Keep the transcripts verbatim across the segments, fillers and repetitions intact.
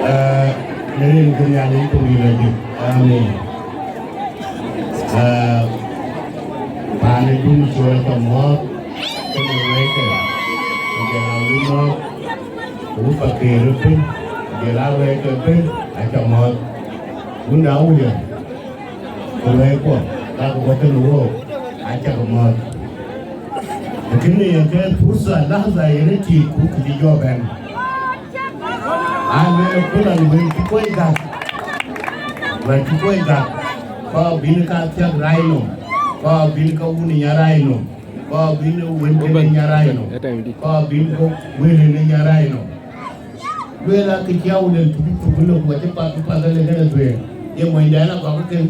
Ee, në rin ke Nhialic ku yïn adït. Amen. Ee, paan ë dun cɔl acä mɔ̈ɔ̈th, ke në wɛ̈ɛ̈cke, ku jɔl a wun nɔ̈k, ku wun Pakëër ëbën, ku jɔl a wɛ̈ɛ̈cke ëbën, acä mɔ̈ɔ̈th. Wun de Awulian, ku wɛ̈ɛ̈ckuɔ, ka ke bɔ̈ tënë wook, acä ke mɔ̈ɔ̈th. Lakini ye ke fursa lahza yen ë tik ku kë cï jɔ bɛ̈n. An, wek ku lan wek cï kuɔc gak, wek cï kuɔc gak, kɔɔr bïn ka thiäk rac nɔm, kɔɔr bïn ka wun ë nya rac nɔm, kɔɔr bïn wën kënë nya rac nɔm, kɔɔr bïn ka wël ë nya rac nɔm. Lueel, akë cï Awulian tuc thok ëlë, ku acï path, path ëlë kënë dhuëëŋ, ye monydan agɔk kën.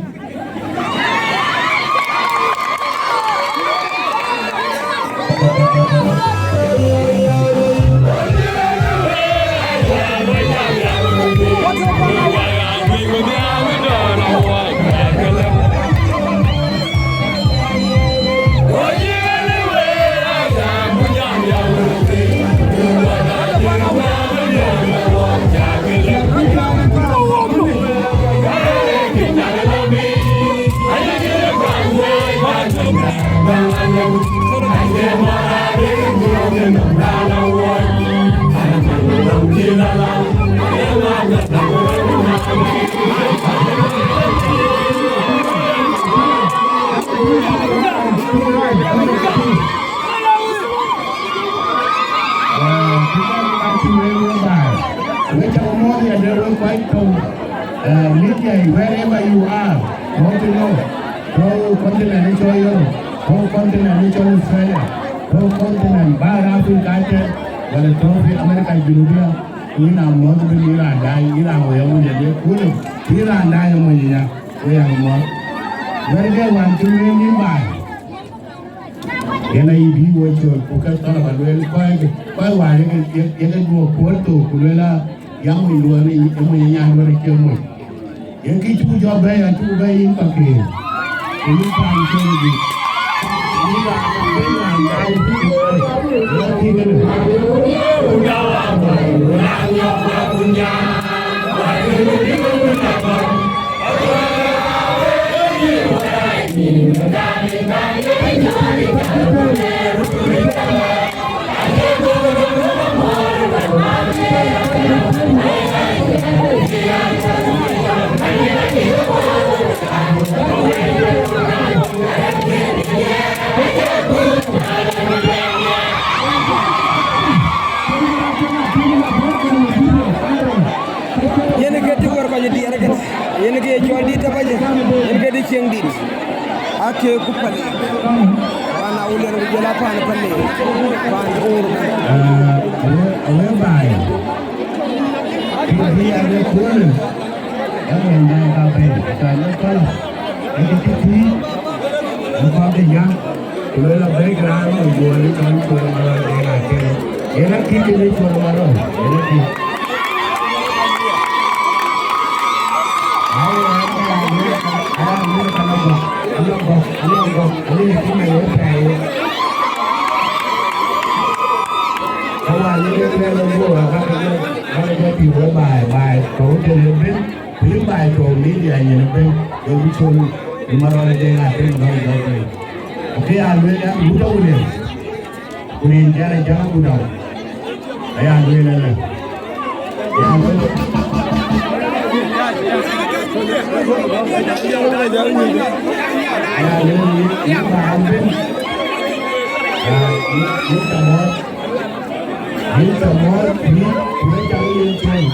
Wek cä ke muɔ̈ɔ̈th yadɛ̈ wek kɔc tɔ̈u, eh, media, wherever you are, tɔ̈u tënou, tɔ̈u continent ë cɔl Europe, tɔ̈u continent ë cɔl Australia, tɔ̈u continent bäär Africa atɛ̈n, wala tɔ̈u fi America Junubia, ku yïn a muɔ̈ɔ̈th ëbën, yïn raan daai, yïn raan wëi amuny yadɛ̈, ku yïn raan daai amuny nya, wek aa muɔ̈ɔ̈th. Wɛ̈t ke wään cï lueel yïn baai. Yen ayï bï wo col, ku ke thɔ̈n aba lueel kɔc, kɔc wäär yeke, yeke, yeke duɔ̈k puɔ̈l thok, ku lueel a, ya mony duɔ̈n ë, ë mony ë nyan duɔ̈n ë cie mony. Yen kë cuk jɔ bɛ̈ɛ̈i, acuk bɛ̈ɛ̈i yïn Pakëër. Ku yïn paan col dït. Yïn raan, yïn raan daai, yïn kï kënë. Yen ke të wär kɔc diɛɛr kënë, yen ke cɔl dït tɔ̈ bäc, yen ke të cieŋ dït. Ake ku Paleek, paan Awulian ku jɔl a paan Paleek, paan Bor. Ah, awe, awe baai. Kï bï ade kuɔl, ë mony daai ka bɛ̈n, ka le kɔl. Ë ke cï pïïr, ë kɔc de nya, ku luel abɛ̈ɛ̈c raan mony duɔ̈ɔ̈r ë cɔl Col Malɔl yen acie. Yen akï kënë Col Malɔl, yen akï. Ai, ai, ai, ai, ai, ai, ai, ai, ai, ai, Anɔŋ gɔ̈k, anɔŋ gɔ̈k, anɔŋ gɔ̈k, anɔŋ gɔ̈k, anɔŋ gɔ̈k. Ka wään ë lɛ̈k lɛ̈k lɔ guɔ, ka ke lɛ̈k, ka ke jɔ pïïr wek baai, baai tɔ̈u tënë ëbën, ku yïn baai tɔ̈u media nyin ëbën, ye ku col, ku marɔl ë deŋ atëm gɔ̈k gɔ̈k. Ku kë ya lueel an, wut awuliɛl. Ku rin cän a jäl agut dau, aya lueel ëlë, aya lueel, aya lueel, yïn, yïn ba an bën, ah, yïn, yïn ca muɔɔth, yïn ca muɔɔth, yïn, ku wek cak yen cuɛny,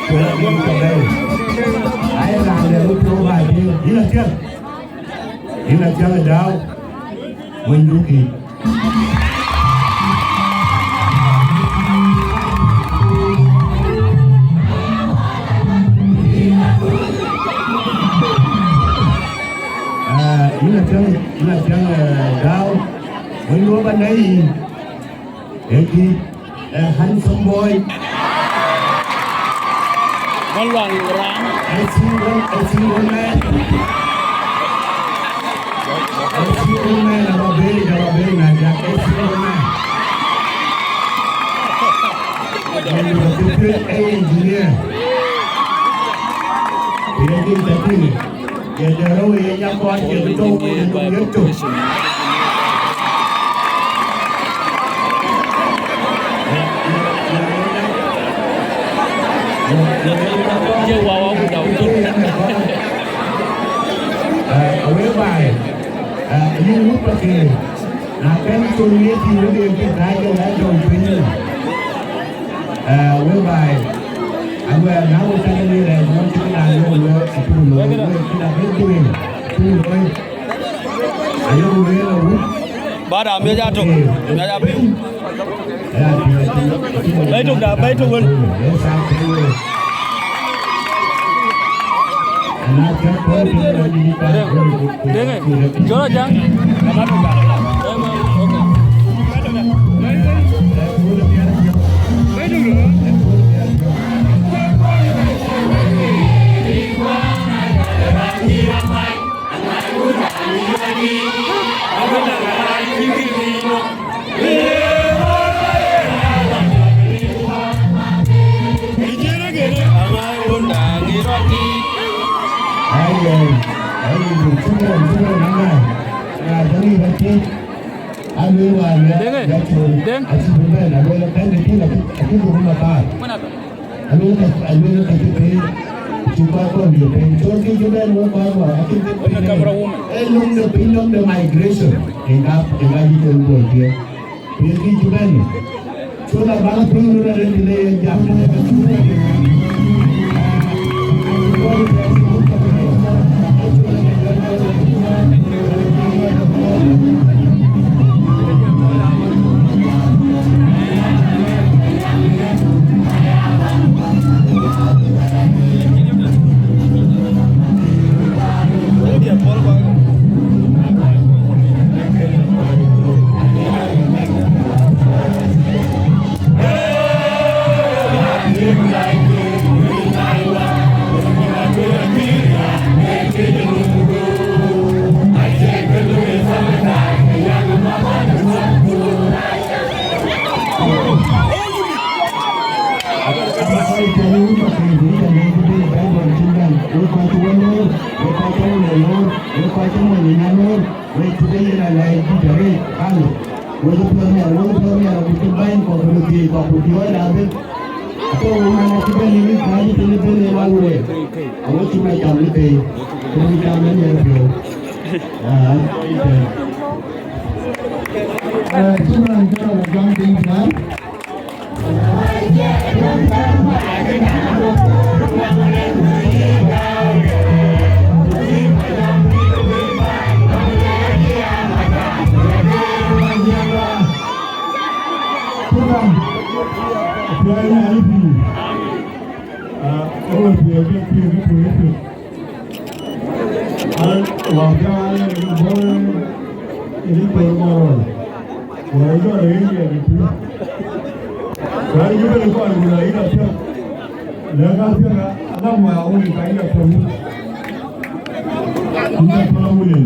ku wek yïn ca bɛ̈ɛ̈i. Aya raan dɛ̈ röt piɔ̈u ba diëër, yïn athiäk, yïn athiäk ë dau, wëny duk yic. Ah, yïn athiäŋ, yïn athiäŋ, eh, dau, wëny luɔp anɛi yïn. Ëkï, eh, handsome boy. Malwal Ram. A single, a single man. A single man, aba beri, aba beri na dia, a single man. Ndio, ndio, engineer. Ndio, ndio, ndio. Ye dɛ̈ rou ye nya kɔɔr ye bï tɔ̈u ye nɔm ye tök. Ye wa wa ku dau tök. Eh, awek baai, eh, yïn wut Pakëër, na kɛn col ye tïŋ wek yen kë kääc ke wɛ̈ɛ̈t dɔm piny. Eh, whereby, aluɛɛr na wek cak en ye rɛɛc nɔm cï këdan yök looi, acï ku looi, wek cï da bï duëër, cï ku looi. Ayok lueel awut. Baada miɔc atök, miɔc apïu. Bɛ̈ɛ̈i tök da, bɛ̈ɛ̈i tök wën. Deŋ, deŋ, cɔl ajaŋ. Ama tök da. Ema, okay. Aye, aye, shukran, shukran, aye. Ya, jami bati. Alu wa ya, Denge, ya, Deng. Aci bumben, alu la kan de kila, aci bumben matar. Alu ka, alu ka ti pe, ti ka ko ni pe. So ki ju ben wo ka wa, aci pe. Wena camera woman. E lum de piny, lum de migration. Enga, enga ji ko bo je. Pe ki ju ben. So la ba piny ru de le jam. Wek cï ke yen alɛɛc dït arëët, kalo. Wek piɔ̈ɔ̈th nhial, wek piɔ̈ɔ̈th nhial, ku cï bäny kɔ̈k ku thiëëc kɔ̈k ku diɔ̈ɔ̈c raan bën. Ato wun an, acï bɛ̈n ë kääc tënë bën ë raan wëë. Awek cï mac cam ë pei, ku cï cam ë nhial piɔ̈u. Ah, ë pei. Eh, shukran, shukran, John Ding Dang. An, wak jɔ ɣaar ë bɔ̈ ë rïc thok ëmɔ̈r ɣɔn, wak jɔ rëër ë rït pïïr. Wak jɔ bɛ̈n ë kɔc ku lɔ yïn apiɛth, lɛ̈k apiɛth, anɔm wak wun ka yïn apiɛth wun. Yïn apiɛth wun en.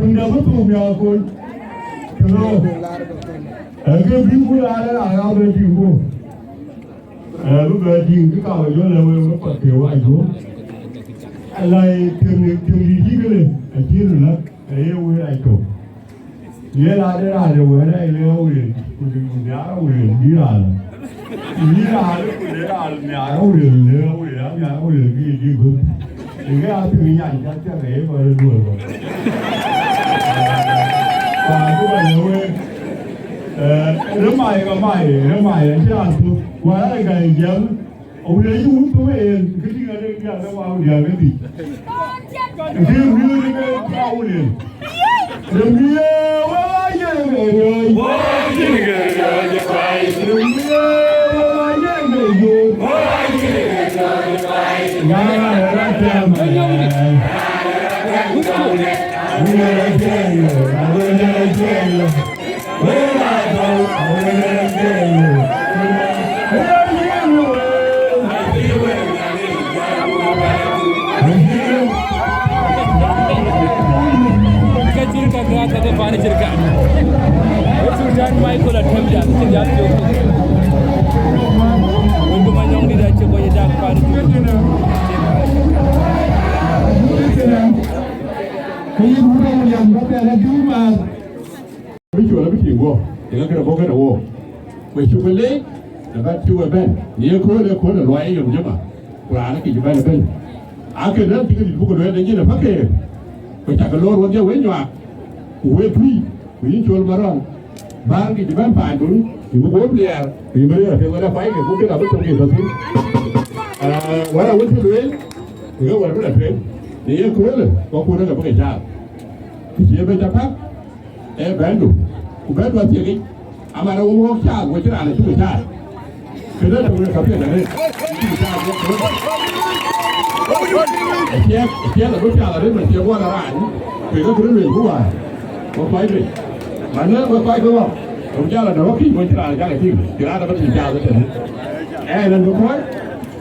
Kuny dap bï thuk miäk kony. Kënë, ee, ke bï ku raan ë raan aa bɛ tïŋ ku. Ee, bï bɛ tïŋ, kë ka bä jɔ lɛ wek, wek path ke wac guöp. Alai, tiëm, tiëm dït yï kënë, acï röt läk, ee ye wël rac tök. Ye la de raan de wël rac le awël, ku de, ku nhiaar awël, bï raan. Ku yï raan, ku de raan nhiaar awël, le awël, a nhiaar awël, bï dï guöp. Ë ke a piŋ nyan cä thiäk, ee bä röt duöör bä. Paan ku bä lë wek, ee, rëmai ka mai, rëmai acï raan thök. Wala ka jiɛm, awël acï wut thök en, kë tïŋ adek diäk ke wa awël diäk ke thïc. Kë wïïr ke ka awël en. Rem ye wek a yen ke riɔ̈ɔ̈c. Wek a yen ke riɔ̈ɔ̈c ë Krais. Rem ye wek a yen ke yöök. Wek a yen ke riɔ̈ɔ̈c ë Krais. Ŋa ŋa wek a tɛ̈m ë. Wek a tɛ̈m ë. Wek a tɛ̈m ë. Wek a tɛ̈m ë. Wek a tɛ̈m ë. Ka cïn ka gäk, ka ke paan cïn ka. Sultan Michael Atem Jal, cïn jal piɔ̈u. Wek Manyɔŋ dït acï kɔc dak paan cïn. Ayï wurɔ William bä bɛ̈n adïu määth. Bï cuɔl abï tïŋ guɔ, ë ka këde bɔ̈ këde wook. Ku cuk leec, na bä cuk ë bɛ̈n, në ye kööl ë kööl ë luɔi ë yom jëma, ku raan ë kic bɛ̈n ëbɛ̈n. Akënë cï Këdït buk lueel de nyin ë Pakëër, ku cak loor wodhie wek nyuak, ku wek tui, ku yïn Col Marɔl. Bäär kic bɛ̈n paanydun, yïn buk wok liɛɛr, ku yïn bï rëër apiɛth wɛ̈t ë kuackë, ku kek abï thök yïn tɔ̈ thïn. Aa, wɛ̈t awën cï lueel, ë ke wɛ̈t bï la tueŋ, në ye köölë, ku akun ë ke bï ke caar. Kë cie bï ca päk, ee bɛ̈ndu, ku bɛ̈ndu athiek yic, aman, ee wok wok caar, ku cïn raan acï bï caar. Kënë tök ë ka piɛth arëët, acï bï caar wok wok. Aciɛth, aciɛth abï piath arëët, man cie guɔl ë raan, ku ë ke kërë lueel ku wäär. Wek kɔc juëc, man ë wek kɔc ke ɣɔ̈k, wek jal adɔ̈ wek kïc, wek cïn raan cak a tïŋ, cïn raan abï tïŋ caar ëtënë. Ɛn, ɛn bï kɔc,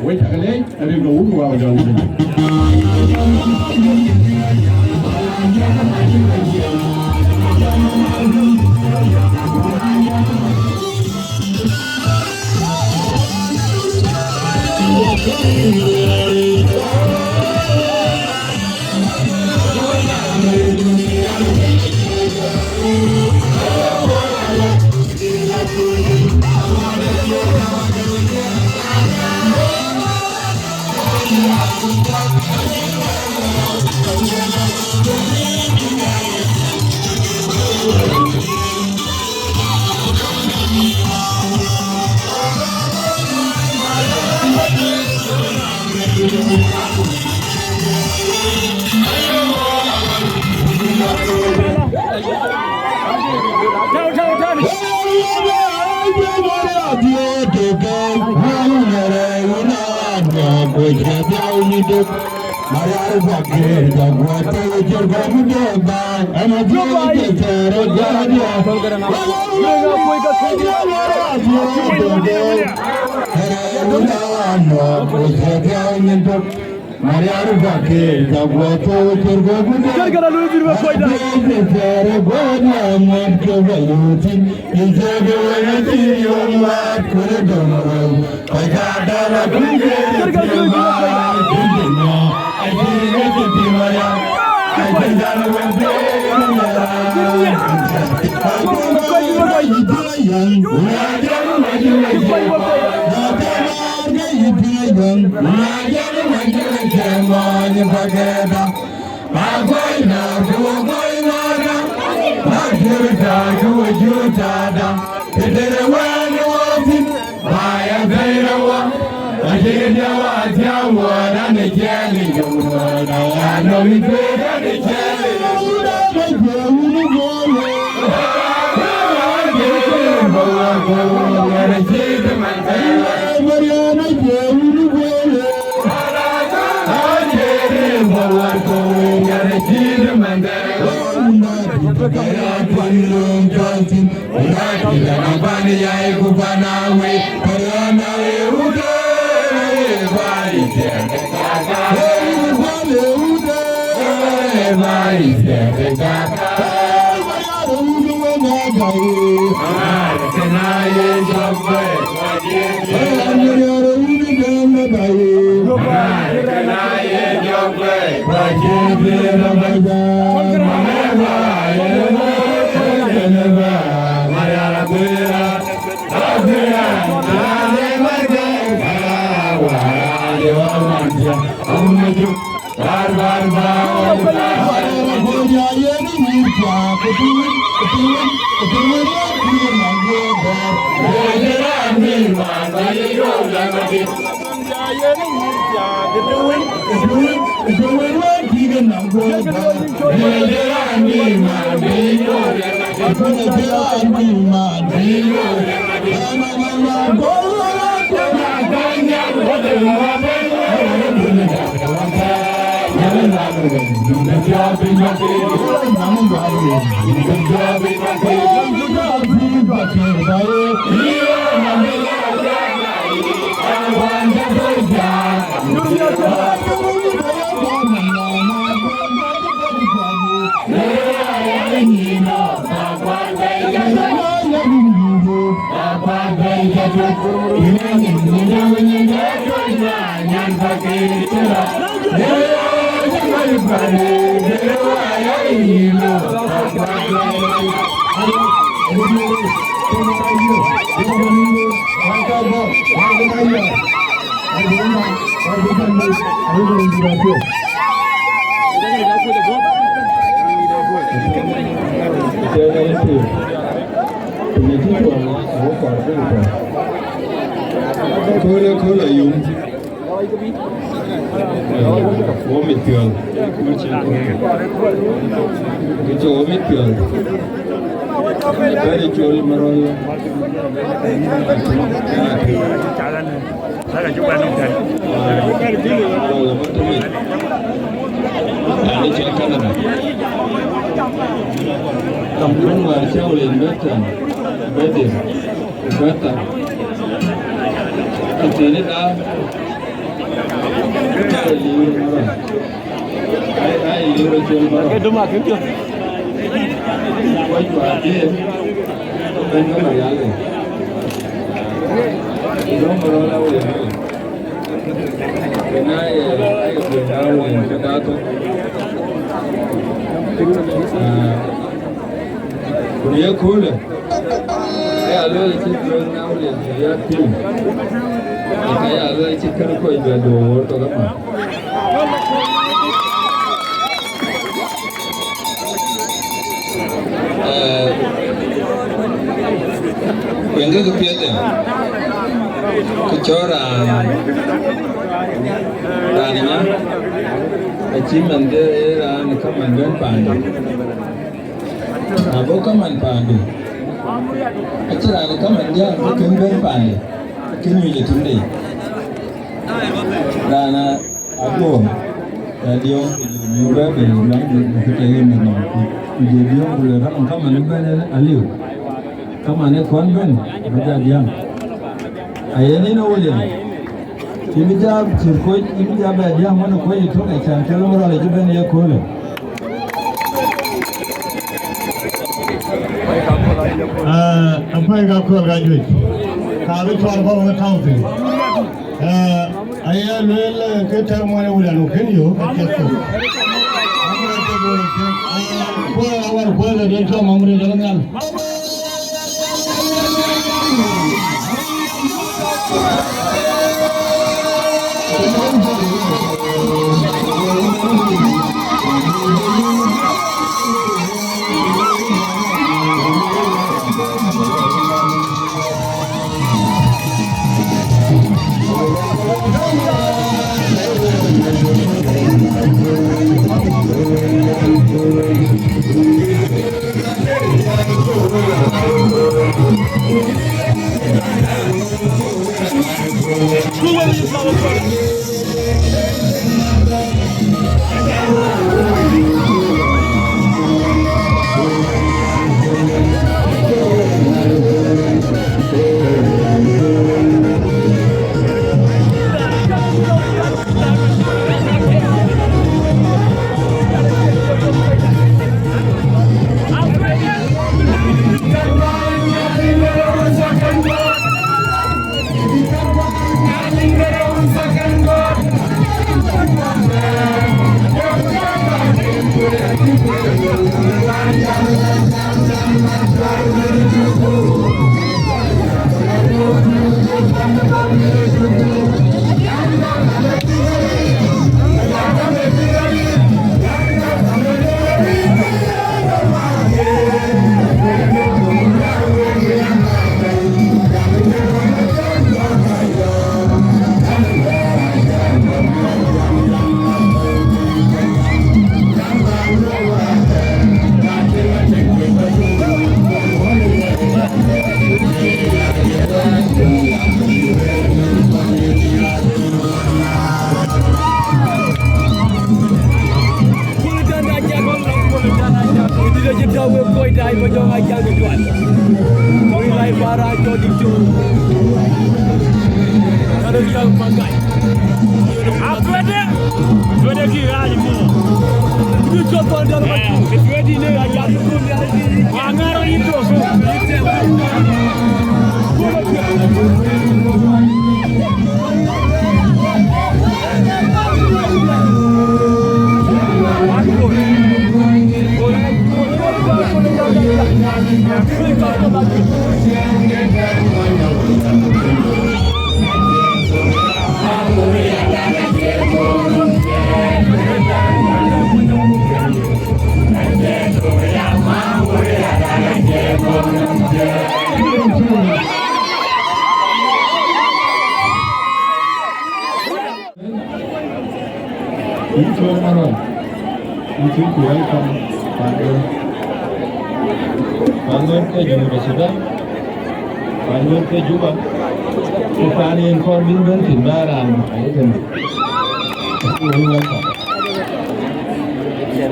wek cak leec, ɛn rin ke wun wäär jɔl wun. Mariar Bakir, ka guɔ thou cïr guɔ gude. Cïr kën a luui dhil wek kuɔcda. Bakir cï thɛɛr ë guɔ na ŋuɛ̈t ke ba yöötin. Yïn cï ke wek acï yöŋ waat kërë döŋ wëu. Kɔc ka dal a kuc ke cïr kën a luui dhil wek kuɔcda. Cïn cï nɔ, acï ke cï tim Mariar. Acï dal wek bï ke Mariar. Yïn cï wek kuɔc dhil wek kuɔcda. Yïn cï wek kuɔc dhil wek kuɔcda. Köölë, köölë yum. Wo mit piɔl. Kë cï wo mit piɔl. Bɛ̈ɛ̈r col marɔl. Raan cɔl Canada. Wun wäär cä wël in bɛ̈n tɛ̈n, bɛ̈ɛ̈r, bɛ̈ɛ̈r thar. Ku thiëënë da, ai, ai, liu rɔt col marɔl. Kɔc kua dhiëëth, bɛ̈n ke Marial. Dɔm marɔl awël. Ëna ye, ye tueŋ Naawulen ke dathok. Ah, ku në ye köölë, aya lueel cï tueŋ Naawulen ke ya piŋ. Aya lueel cï kën kɔc bɛ duɔ̈ɔ̈r thok ëmën. Eh, kueŋkë kë piɛth, kë cɔl raan, raan nya, acï man de raan kaman bɛ̈n paande. Na bɔ̈ kaman paande, acï raan kaman diäär bï kën bɛ̈n paande, kën nyuc ë tïŋde. Raan a Aduɔ̈ɔ̈r, radiɔ̈ɔ̈r, ku jɔl nyuur bɛ̈ɛ̈i bei, luaŋ de, de këtɛ̈ɛ̈n ë nɔm, ku, ku jɔl diɔ̈ɔ̈r, ku lueel, kaman, kaman ëbɛ̈n aliu. Kaman ë kɔn bɛ̈n, bï jɔ diäŋ. Aye nin ë William. Yïn bï jɔ cïr kuɔc, yïn bï jɔ bɛ diäŋ wën ë kuɔc ë tök, acan, ke lom rɔl acï bɛ̈n ye köölë. Ah, apɛi ka kööl ka juëc. Ka bï cuɔl bɔ̈ wën county. Ah, Aye lueel, eh, ke tɛ̈ muɔny Wulɛn ku kën yök, acie thok. Amuɔny tɛ̈ bɔ̈ kën, ah, kuɔl awär kuɔl de den cɔl Mamurin jɔl nhial. Atuede, atuede ki gali mo. Atuede ni ya. Wa ŋaro yito. Thank you, welcome. Paan Nuer, paan Nuer ke Junub Sudan, paan Nuer ke Juba, ku paan yen kɔɔr bï bɛ̈n thïn bä raan ayï tënë. Welcome.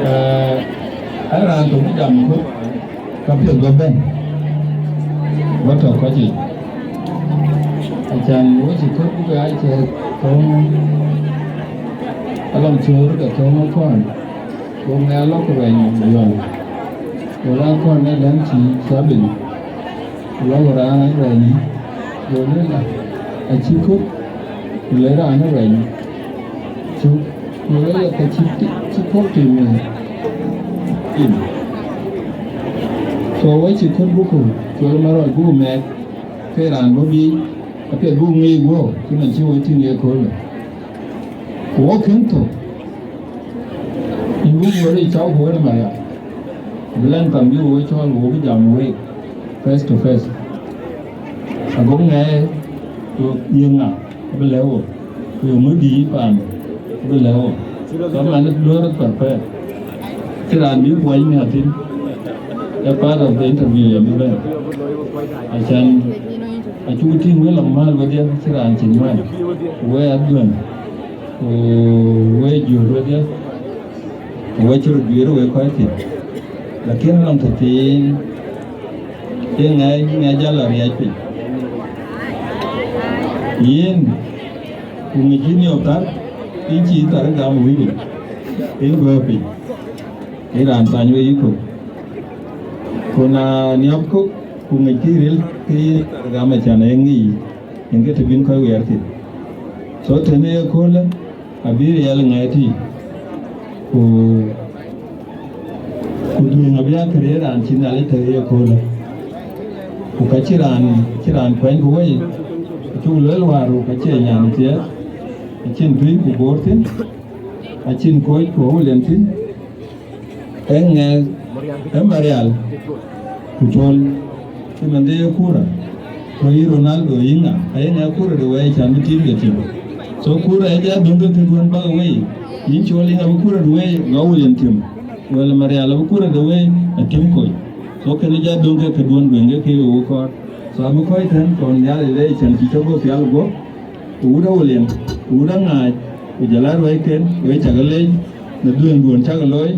Eh, ë raan tök jam ku ka piɛth bä bɛ̈n, bä tɔ̈ kɔc yic. Acan wek cï kɔ̈k bï ke aa cɛ thöŋ, alɔŋ cöör ke thöŋ ë kɔn. Go ŋɛk lɔ ku ruɛny yɔl, go la kɔn ë lɛ̈ŋ cï cabin, ku lɔ ku raan ruɛny, go lueel, acï kɔ̈k, ku le raan ruɛny cök, ku le ya ke cï, cï kɔ̈k tim in. So we cï kɔ̈k buku, cɔl marɔl buku mɛɛk, ke raan bɔ̈ biic, apiɛth buku ŋic guɔ̈u, cï man cï we tïŋ ye köölë. Ku wok kën thok, yïn wok wël ë cɔk ku wël ë Mariam, bï lɛ̈ŋ kam bï wok cɔɔl, wok bï jam wek face to face. Ago ŋɛɛr, ku ye ŋa bï lɛ̈k wok, ku ye ŋö dïït paan bï lɛ̈k wok? Ka man ë duɔ̈ɔ̈r ë prepare. Cï raan bï kuany miäk thïn, a part of the interview ye bï bɛ̈n. Acan, acuk tïŋ wël amääl wedhie, cï raan cïn wɛ̈n, ku we adhuɛ̈n, ku we jur wedhie, ku we cï röt guiir we kɔc thïn. Lakin nɔŋ tëthiin, ke ŋɛc, ŋɛc jal la riac piny. Yïn, ku ŋic yïn yök thar, yïn cï thar gam wïïr, yïn guɛ̈ɛ̈r piny. Ë raan thany we yï kök. Ku na niɔp kök, ku ŋic kï ril, ke yï thar gam acan ë ŋic, yen ke të bïn kɔc wiɛɛr thïn. So tënë ye köölë, abï riɛl ŋɛɛt tïc, ku, ku dhuëëŋ abï akëër ye raan cï Nhialic tëk ye köölë. Ku ka cï raan, cï raan kuɛny ku wei, acuk lueel wäär, ku ka cie nyan thiɛɛth, acïn tui ku boor thïn, acïn kooc ku awulian thïn. Ee ŋɛk, ee Marial, ku Col, cï man dhie ye kura, ku yï Ronaldo, yï ŋa, aye ŋɛk kura de wei, can bï tim de tim. So kura ë jɔ döŋ ke këduön bäk wei, yïn Col, yïn abï kura de wei, ŋa William tim, wala Marial abï kura de wei, atim kony. So kënë jɔ döŋ ke këduön gueŋ ke ke we kɔɔr. So abï kɔc tɛ̈n kɔn nhial ë lɛc, can cï cɔk go pial guɔ̈p. Ku wut Awulian, ku wut Aŋaac, ku jɔl aa ruɛ̈cken, wek cak lec në dhuëëŋduön cak looi,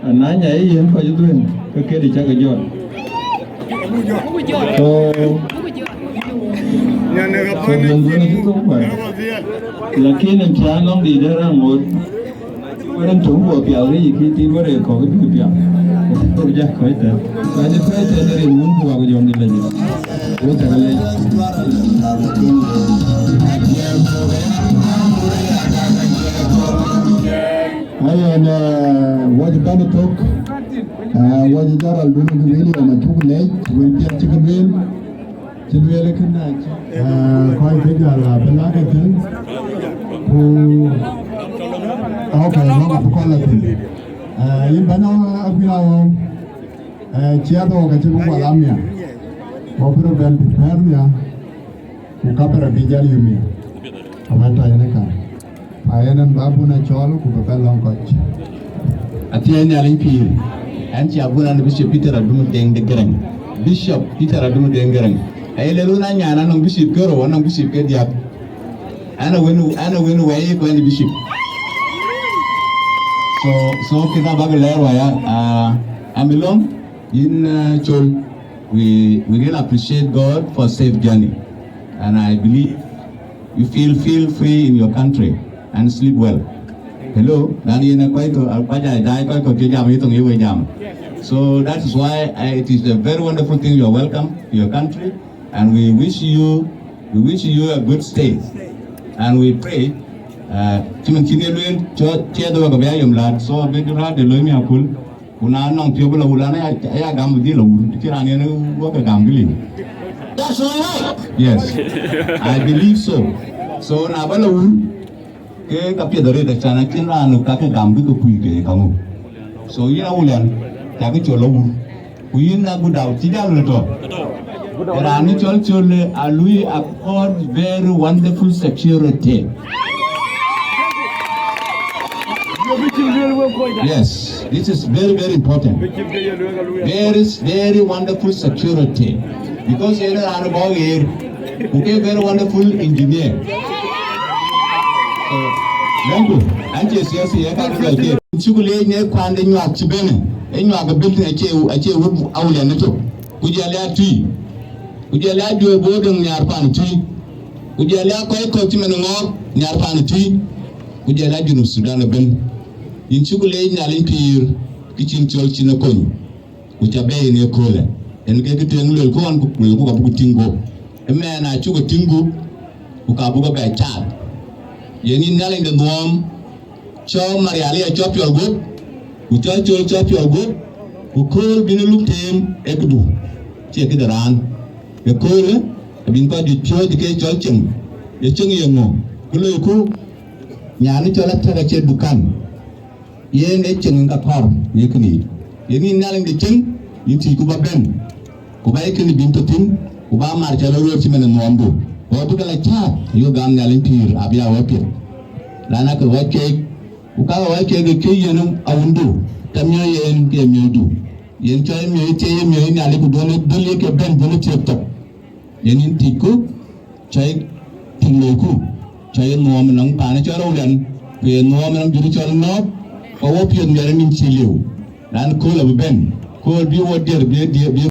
ananya ye yen kɔc dhuëëŋ, ke këdï cak jɔt. So, so dhuëëŋduön acï thok kuany. Lakin ën cä lɔŋ dïït ë raan ŋoot. Wërën töŋ guɔ pial ke yï kï tit wërë kɔ̈k bï pial. Kɔ̈k jak kɔc tɛ̈n. Kɔc ë kɔc tɛ̈n rin wun ku wak jɔŋ dï lec. Wo cak lec. Ayen, eh, wɔ cï bɛ̈n ë thök, eh, wɔ cï jɔt rɔl dun William acuk lec, wël piɛth cï kë lueel. Cï lueel kënë acï, eh, kɔc kë jäl abï lak ëthïn, ku, okay, lɔ̈k abï kɔn la thïn. Eh, yïn bɛ̈ny Aguiar Aɣɔ̈u, eh, ciɛth ɣɔ̈k acï bï guɔ lam nhial, wɔ bï röt bɛ̈n pït pɛ̈ɛ̈r nhial, ku ka bï rɔt bï jäl yum nhial. Awɛ̈t tɔ̈ yen ë kan. Pa yen ën bä bun a cɔl ku bï bɛ lɔ̈ŋ kɔc. Athiɛɛi Nhialic pïïr, ɛn cï abun an Bishop Peter Adum Deŋ de Gërɛŋ. Bishop Peter Adum Deŋ Gërɛŋ. Aye lel wun anyan anɔŋ bishop ke rou, anɔŋ bishop ke diäk. An a wën, an a wën wɛi ku ɛn bishop. So, so këda bäk lɛɛr waya, ah, amilɔŋ, yïn, ah, Col, we, we really appreciate God for safe journey. And I believe you feel, feel free in your country and sleep well. Hello, dan yen a kɔc kɔ̈k, a kɔc a daai kɔc kɔ̈k ke jam yï thoŋ ye we jam. So that is why I, it is a very wonderful thing. You are welcome to your country, and we wish you, we wish you a good stay. And we pray, uh, cï man cïn ye lueel, cï, cï adhö ka bï a yom laat, so bï raat de loi mi akul. Ku na nɔŋ piɔ̈u bï la wur, an aya, aya gam bï dhil la wur, cï raan yen wɔ ke gam bï liu. That's all right. Yes. I believe so. So na bä la wur, ke ka piɛth arëët, acan acïn raan ka ke gam bï ke kuc ke kaŋö. So yïn Awulian, cakï cɔl la wur. Ku yïn Agut Dau, cï jal në tɔ̈. Raan cɔl Col, a lui accord very wonderful security. Yes, this is very, very important. There is very wonderful security because yen raan bɔ̈ ɣer, ku ke very wonderful engineer. So, thank you. An cie siasi ye ka bï lɔ ke. Cuk leec ne kuande nyuak cï bene. E nyuak bil tin acie, acie wut awulian ne tok. Ku jɔl ya tui. Ku jɔl ya juɔ̈ɔ̈r bɔ̈ döŋ nhiaar pan tui. Ku jɔl ya kɔc kɔ̈k cï man ŋɔɔk nhiaar pan tui. Ku jɔl ya Junub Sudan ëbën. Yïn cuk leec Nhialic pïïr, kë cïn cɔl cïn ë kony. Ku ca bɛ̈ɛ̈i në ëköölë. Yen ke kë tueŋ luelku ɣɔn, ku luelku ka buk tïŋ guɔ̈p. Ëmɛn acuk tïŋku, ku ka buk bɛ caat. Yen yïn Nhialic de dhuɔɔm, cɔk Marial ya cɔk piɔl guɔ̈p, ku cɔk Col cɔk piɔl guɔ̈p, ku kööl bïn luk teem ë këdu, cie këde raan. Ëköölë, abïn kɔc juëc piɔ̈ɔ̈c ke cɔl ceŋ, ye ceŋ ye ŋö? Ku loiku, nyan ë cɔl Atek acie dukan. Yen ë cieŋ ë ka kɔ̈r në kënë yic. Yen yïn Nhialic de cieŋ, yïn thiëcku ba bɛ̈n, ku ba ye kënë bïn tɔ thïn, ku ba mar cɔl aruɔ̈ɔ̈r cï man ë nuɔɔmdu. Ku abï ke la cääth, ayok gam Nhialic pïïr, abï a wɔ piɛth. Lan akë wɔ cuɛk, ku ka wɔ cuɛk ke cuɛk yen awundu, ke miɔ̈c yen ke miɔ̈cdu. Yen cɔl miɔ̈c ë thiëc ye miɔ̈c Nhialic, ku duɔ̈n ë dhöl ye ke bɛ̈n, duɔ̈n ë thiëk thok. Yen yïn thiëcku, cɔk tïŋ loiku, cɔk ye nuɔɔm ënɔŋ paan cɔl Rowlɛn, ku ye nuɔɔm ënɔŋ jur cɔl Nɔɔk, ku wo piɔ̈th miɛt ë nïn cï liu. Lan kööl abï bɛ̈n, kööl bï wo diɛr bï diɛr bï